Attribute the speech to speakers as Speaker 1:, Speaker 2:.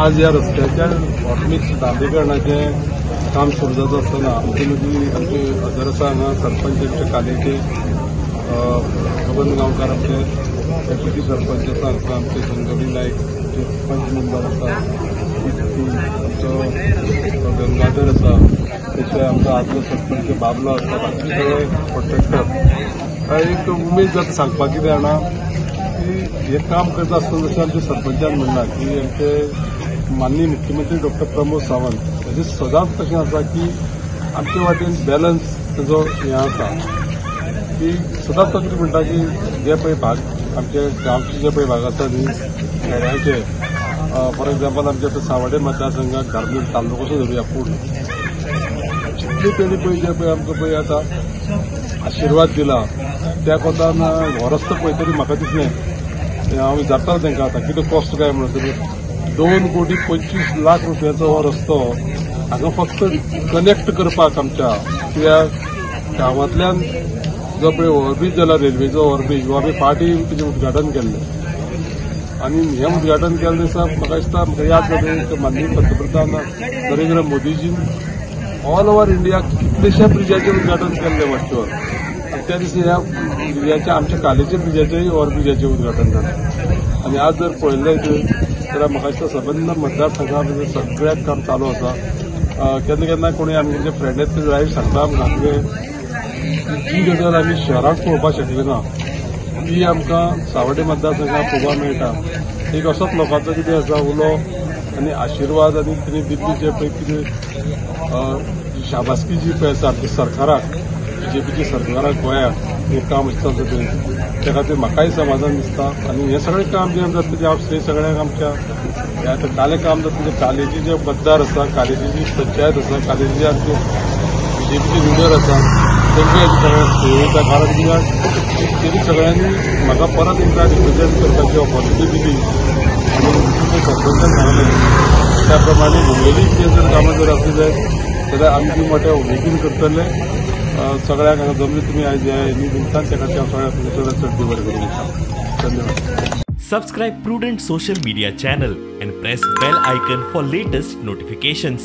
Speaker 1: आज ह्या रस्त्याच्या हॉटमिक्स डांबरीकरणाचें काम सुरू जाता आसतना आमचे मदीं आमचे हजर आसा हांगा सरपंच आमचे कालेचे बबन गांवकार आमचे डेप्युटी सरपंच आसा हांगा आमचे संगवी नायक जे पंच मेंबर आसा, आमचो गंगाधर आसा, तशें आमचो आदलो सरपंच बाबलो आसा, बाकी सगळे कॉन्ट्रॅक्टर. एक उमेद जाता सांगपाक कितें जाणा की हें काम करता आसतना जशें आमच्या सरपंचान म्हणलां की आमचे माननीय मुख्यमंत्री डॉक्टर प्रमोद सावंत हेजें सदांच कशें आसा की आमचे वाटेन बॅलन्स तेजो हें आसा की सदांच तो कितें म्हणटा की जे पळय भाग आमचे गांवचे जे पळय भाग आसा न्ही खेड्यांचे, फॉर एग्जाम्पल आमच्या आतां सावड्डे मतदारसंघात धार्मीक तालुको कसो धरुया पूर्ण जितले तेणी पळय जे पळय आमकां पळय आतां आशिर्वाद दिला त्या कोतान हो रस्तो पळय तरी म्हाका दिसलें हांव विचारतालो तांकां आतां कितें कॉस्ट काय म्हणून तरी 2,25,00,000 रुपयाचो हो रस्तो हांगा फक्त कनेक्ट करपाक आमच्या कित्याक गांवांतल्यान जो पळय ओव्हरब्रीज जाला रेल्वेचो ओव्हरब्रीज हो आमी फाटीं तेजें उद्घाटन केल्लें आनी हें उद्घाटन केल्लें दिसा म्हाका दिसता म्हाका याद जाता माननीय पंतप्रधान नरेंद्र मोदीजीन ऑल ओव्हर इंडिया कितलेशे ब्रिजाचें उद्घाटन केल्लें वर्च्युअल आनी त्या दिसा ह्या ब्रिजाचें आमच्या कालेच्या ब्रिजाचेंय ओव्हरब्रिजाचें उद्घाटन जालें. आनी आज जर पळयलें जाल्यार म्हाका दिसता सबंद मतदारसंघा सगळ्याक काम चालू आसा. केन्ना केन्ना कोणी आमचे फ्रेंड येता ते लायव्ह सांगता आमकां जी गजाल आमी शहरांत पळोवपाक शकले ना ती आमकां सावड्डे मतदारसंघात पळोवपाक मेळटा. एक असोच लोकांचो कितें आसा उलो आनी आशिर्वाद आनी तेणी दिल्ली जे पळय कितें शाबासकी जी पळय आसा आमच्या सरकाराक, बीजेपीच्या सरकाराक गोंयाक हें काम अशें चलता तें त्या खातीर म्हाकाय समाधान दिसता. आनी हें सगळें काम जें जाता तें हांव श्रेय सगळ्यांक आमच्या हें आतां कालें काम जाता तें कालेचे जे मतदार आसा, कालेची जी पंचायत आसा, कालेचे जे आमचे बीजेपीचे लिडर आसा तांकां सगळ्यांक श्रेय वयता. कारण कित्याक तेणी सगळ्यांनी म्हाका परत एकदां रिप्रेझेंट करपाची ऑपॉर्च्युनिटी दिली आनी सरपंचान सांगलें त्या प्रमाणे मुंगेली कितें जर कामां जर आसली जायत जाल्यार आमी ती मोठ्या उमेदीन करतले. सगळ्यांक हांगा जमले तुमी आयज ह्या निमतान त्या खातीर हांव सगळ्यांक तुमचे चड बरें करूं. धन्यवाद.
Speaker 2: Subscribe Prudent Social Media channel and press bell icon for latest notifications.